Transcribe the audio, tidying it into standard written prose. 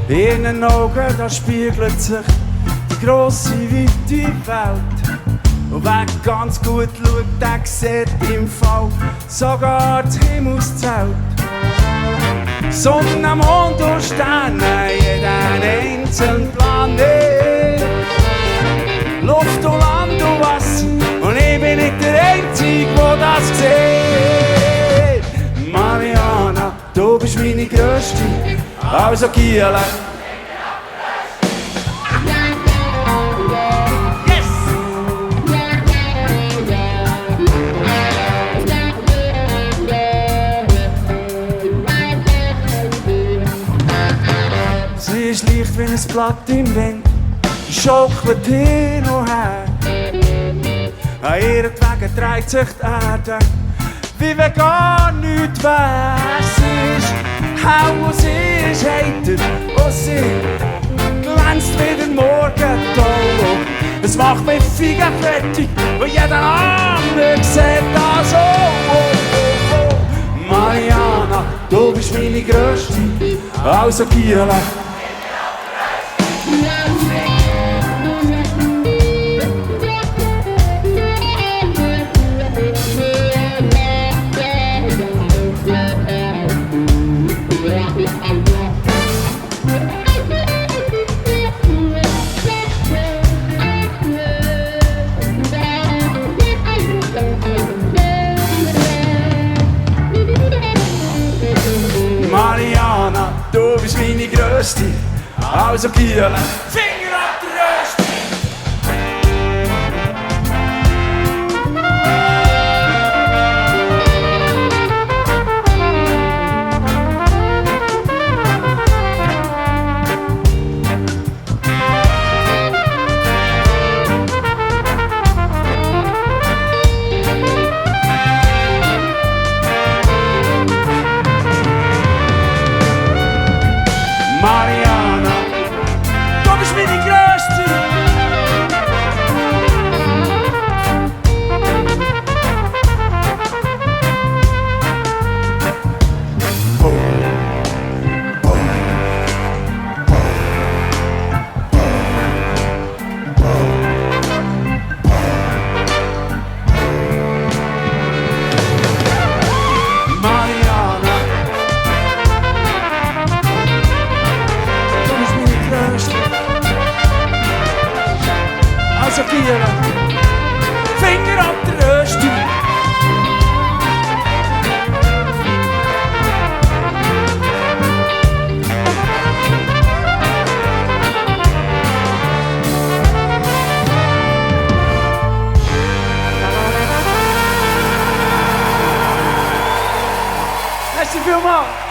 In ihren Augen, da spiegelt sich die grosse, weite Welt. Und wer ganz gut schaut, der sieht im Fall sogar das Himmelszelt. Sonne, Mond und Sterne, jeden einzelnen Planet. Luft und Land und Wasser, und ich bin nicht der Einzige, der das sieht. Mariana, du bist meine Größte, also Giele. Sie ist leicht wie ein Blatt im Wind, schaukelt hin und her. An ihren Wegen dreht sich die Erde, wie wenn gar nichts wär. Sie ist hell und sie ist heiter und sie glänzt wie der Morgentau. Es macht mich feigen fertig und jeder andere sieht das so. Mariana, du bist meine Größte, also Giele. Mariana, du bist meine Größte, also Giele. Finger ab der Röste! Mariana, du bist meine Größte. Also Giele, Finger ab der Röste. Merci vielmals.